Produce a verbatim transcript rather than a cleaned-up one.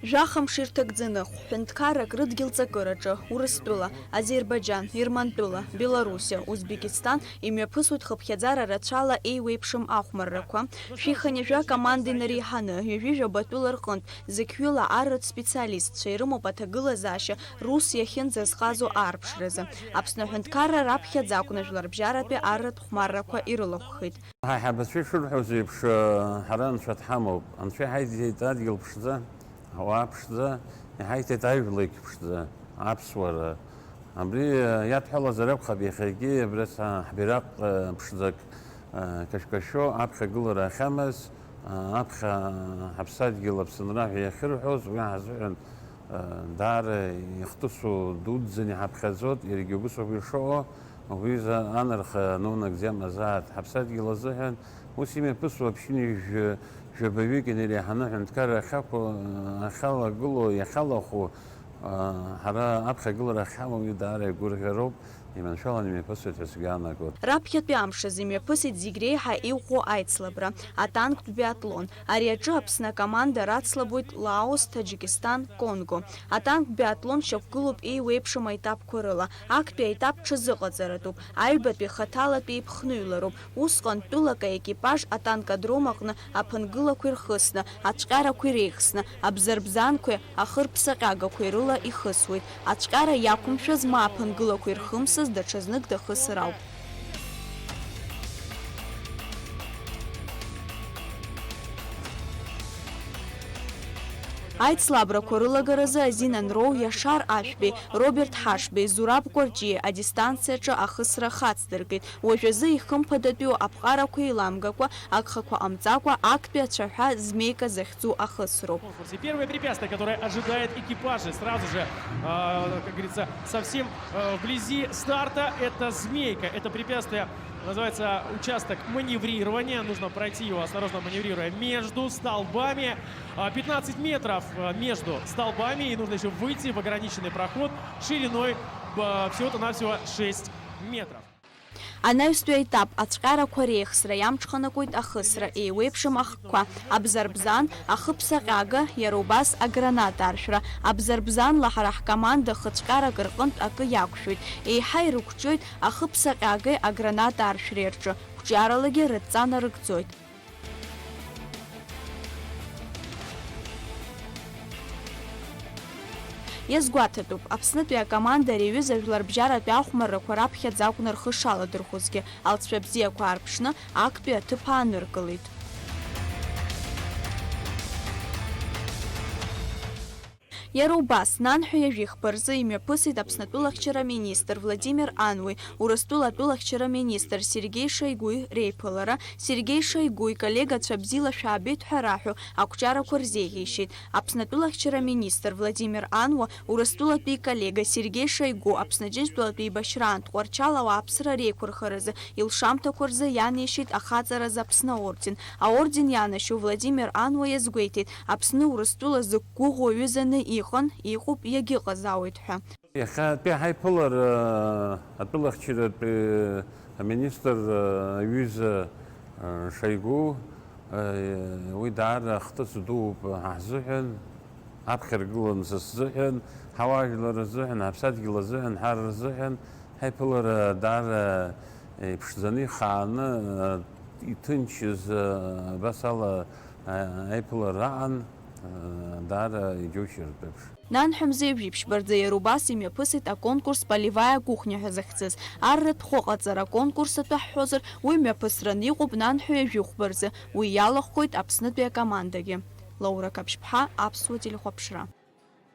Жәаха мшы ирҭагӡаны, хә-ҳәынҭқаррак рыдгьыл ҵакыраҿы, Урыстәыла, Азербаџьан, Ирмантәыла, Белоруссиа, Узбекистан имҩаԥысуеит хыԥхьаӡара рацәала еиуеиԥшым ахәмаррақәа. Шәи хынҩажәа акоманда инареиҳаны, ҩажәи жәаба тәыла рҟынтә зықьҩыла арратә специалистцәа ирымоуп аҭагылазаашьа рус иахьынӡазҟазо аарԥшразы. Аԥсны аҳәынҭқарра раԥхьаӡа акәны жәларбжьаратәи арратә хәмаррақәа ирылахәхеит. Ҳаиҳабацәа ишырҳәоз еиԥш, ҳара Анцәа дҳамоуп. Анцәа иҳаиҭеит адгьыл ԥшӡа, ауаа ԥшӡа, иҳаиҭеит ажәлагь ԥшӡа, аԥсуара. Абри иадҳәалазар акәхап иахьагьы абри ас ҳбираҟ ԥшӡак кашәкашәо аԥхьагылара ахьамаз, аԥхьа ҳаԥсадгьыл Аԥсынра ҳәа иахьырҳәоз, уи ҳазыҳәан даара ихҭысу дуӡӡаны иҳаԥхьаӡоит, иаргьы убыс ауп ишыҟоу. Уҩыза анарха нунагӡам азааҭ ҳаԥсадгьыл азыҳәан, ус имҩаԥысуа аԥшьынҩажәи жәабаҩык инареиҳаны аҳәынҭқарра ахьақәу, ахьалагылоу, иахьалахәу, ҳара аԥхьагылара ахьҳамоу уи даара игәырӷьароуп, иманшәаланы имҩаԥысуеит ҳәа сгәы иаанагоит. Раԥхьатәи амш азы имҩаԥысит зегь реиҳа иӷәӷәоу аицлабра, атанктә биатлон. Ари аҿы Аԥсны акоманда рацлабуеит Лаос, Таџьикистан, Конго. Атанктә биатлон шьақәгылоуп еиуеиԥшым аетапқәа рыла. Актәи аетап ҽазыҟаҵаратәуп, аҩбатәи хаҭалатәи еиԥхныҩлароуп. Усҟан тәылак аекипаж атанкодром аҟны аԥынгылақәа ирхысны, ацәҟьарақәа иреихсны, абзарбзанқәеи ахырԥсаҟьагақәеи рыла ихысуеит. Ацәҟьара иақәымшәаз ма аԥынгылақәа ирхымсыз даҽазнык дахысыр ауп. Аицлабрақәа рылагаразы Азин Анроу, Иашар Ашәбеи, Роберт Ҳашбеи, Зураб Кәарҷиеи адистанциаҿы ахысра хацдыркит. Уажәазы ихымԥадатәиу аԥҟарақәа еиламгакәа, агхақәа ҟамҵакәа, актәи ацәаҳәа Змеика захьӡу ахысроуп. Конкурсе первое препятствие, которое ожидает экипажи сразу же, а, как говорится, совсем, э, вблизи старта, это змейка. Это препятствие называется участок маневрирования. Нужно пройти его, осторожно маневрируя, между столбами. А, пятнадцать метров, э, между столбами, и нужно ещё выйти в ограниченный проход шириной, э, всего-то навсего шесть метров. Анаҩстәи аетап ацәҟьарақәа реихсра иамҽханакуеит ахысра, еиуеиԥшым ахкқәа, абзарбзан, ахыԥсаҟьага, иара убас аграната аршәра. Абзарбзанла ҳара ҳкоманда хыцәҟьарак рҟынтә акы иақәшәоит. Еиҳа ирықәҿиоит ахыԥсаҟьагеи аграната аршәреи рҿы, қәҿиаралагьы рыдҵа нарыгӡоит. Иазгәаҭатәуп, Аԥснытәи акоманда ари аҩыза жәларбжьаратәи ахәмаррақәа раԥхьаӡа акәны рхы шаладырхәызгьы, алҵшәа бзиақәа аарԥшны, актәи аҭыԥ ааныркылеит. Иара убас, нанҳәа ҩажәи хԥа рзы имҩаԥысит Аԥсны атәылахьчара аминистр Владимир Ануи Урыстәыла атәылахьчара аминистр Сергеи Шойгуи реиԥылара, Сергеи Шойгу иколлегацәа бзиала шәаабеит ҳәа раҳәо ақәҿиарақәа рзеиӷьеишьеит. Аԥсны атәылахьчара аминистр Владимир Ануа Урыстәылатәи иколлега Сергеи Шойгу Аԥсны Аџьынџьтәылатәи еибашьраан Тҟәарчал ауааԥсыра реиқәырхаразы илшамҭақәа рзы ианеишьеит ахаҵараз Аԥсны аорден. Аорден ианашьоу Владимир Ануа иазгәеиҭеит, Аԥсны Урыстәыла зықәгәыӷуа ҩызаны иҟан, иҟоуп, иагьыҟазаауеит ҳәа. Иахьатәи ҳаиԥылара атәылахьчаратәи аминистр аҩыза Шойгу, уи даара хҭыс дууп ҳзыҳәан, аԥхьаргылан са сзыҳәан, ҳауаажәлар рзыҳәан, ҳаԥсадгьыл азыҳәан, ҳар рзыҳәан ҳаиԥылара даара иԥшӡаны, ихааны, иҭынчыз, абас ала аиԥылара аан, даара иџьоушьартә еиԥш. Нанҳәа мза ҩажәи ԥшьба рзы иара убас имҩаԥысит аконкурс Полевая кухня ҳәа захьӡыз. Арратә хәыҟаҵара аконкурс атәы ҳҳәозар, уи мҩаԥысраны иҟоуп нанҳәа ҩажәи хәба рзы, уи иалахәхоит Аԥснытәи акомандагьы. Лаура Қаԥшьԥҳа, Аԥсуа телехәаԥшра.